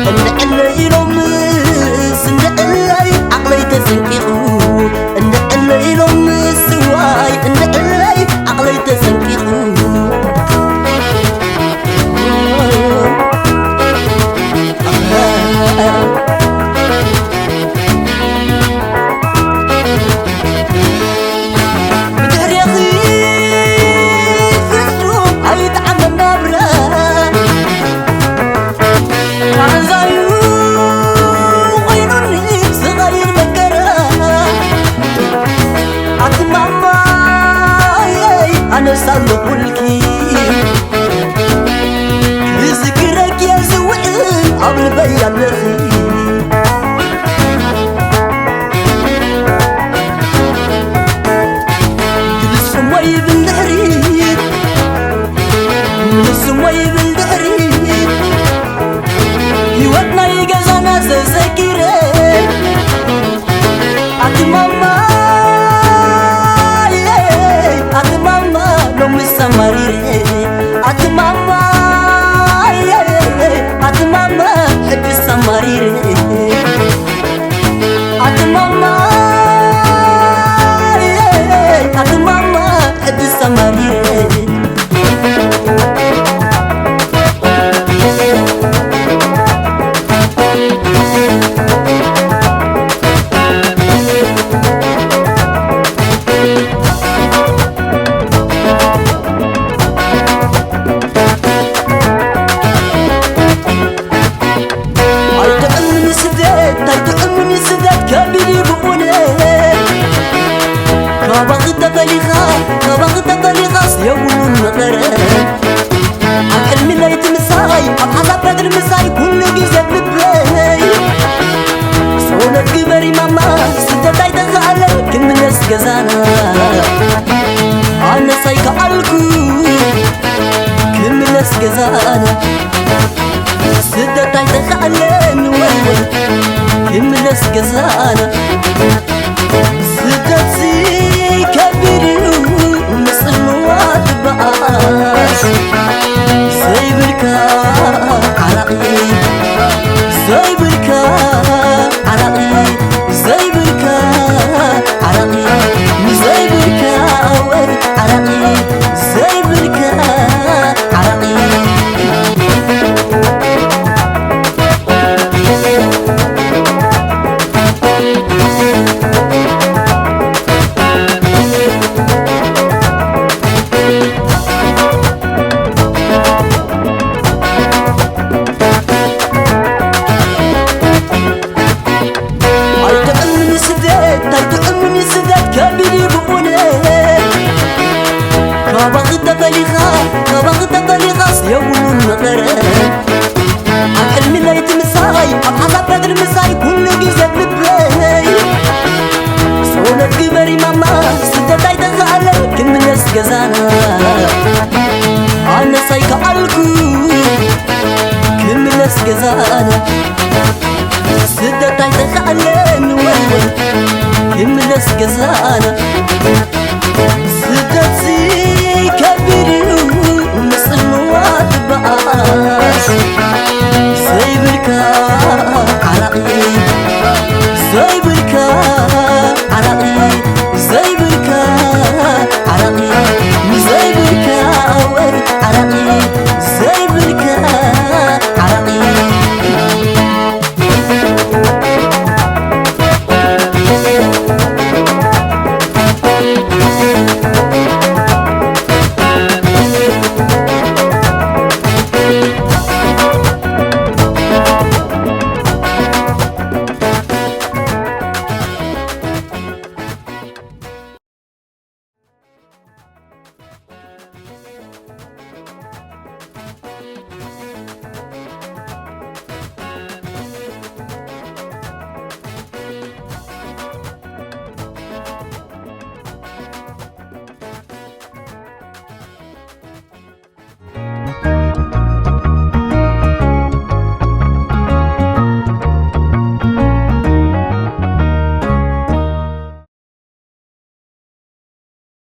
እንድዕለ ኢሎምስ እንድዕለይ ዓቕለይ ተሰንቂቑ፣ እንድዕለ ኢሎምስ እዋይ እንድዕለይ ዓቕለይ ተሰንቂቑ። ብድሕሬኺ ፍጹም ኣይጠዓመን ናብራ፣ ቃንዛዩ ኮይኑኒ ስቓይን መከራ። ኣቲ ማማየይ ኣነስ ኣለኹልኪ፣ ክዝክረኪ እየ ዝውዕል ኣብ ልበይ ኣለኺ። ግልጽ እሞ ይብል ድሕሪት፣ ግልጽ እሞ ይብል ድሕሪት፣ ህይወት ናይ ገዛና ዘዘኪረ። ኣቲ ማማ፣ ኣቲ ማማ፣ ሎምስ ኣማሪረ። ኣቲ ማማ፣ ኣቲ ማማ፣ ሕጅስ ኣማሪረ። ኣቲ ማማ፣ ኣቲ ማማ፣ ሕጅስ ኣማሪረ። ኣይጥዕምን ስደት፣ ኣይጥዕምን ስደት ከቢድ እዩ ብእውነት። ካባኺ ተፈሊኻ፣ ካባኺ ተፈሊኻስ የብሉን መቐረት። ኣብ ሕልሚ ለይቲ ምሳይ፣ ኣብ ሓሳብ ቀትሪ ምሳይ ኩሉ ግዜ ልበይ። ጸሎት ግበሪ ማማ፣ ስደት ኣይተኻእለን ክምለስ ገዛና። ኣነስ ኣይከኣልኩ ክምለስ ገዛና። ስደት ኣይተኻእለን ወይ ወይ ክምለስ ገዛና። ስደትሲ ከቢድ እዩ፣ ምጽልዋ ትበኣስ። ዘይብልካ ዓራቒ፣ ዘይብልካ ዓራቒ፣ ዘይብልካ ዓራቒ፣ ዘይብልካ ወይ ዓራቒ፣ ዘይብልካ ዓራቒ። ኣይጥዕምን ስደት፣ ኣይጥዕምን ስደት ከቢድ እዩ ብእውነት። ካባኺ ተፈሊኻ፣ ካባኺ ተፈሊኻስ የብሉን መቐረት። ኣብ ሕልሚ ለይቲ ምሳይ፣ ኣብ ሓሳብ ቀትሪ ምሳይ ኩሉ ግዜ ኣብ ልበይ። ጸሎት ግበሪ ማማ፣ ስደት ኣይተኻእለን ክምለስ ገዛና። ኣነስ ኣይከኣልኩ ክምለስ ገዛና። ስደት ኣይተኻእለን ወይ ወይ ክምለስ ገዛና። ስደትሲ ከቢድ እዩ፣ ምጽልዋ ትበኣስ።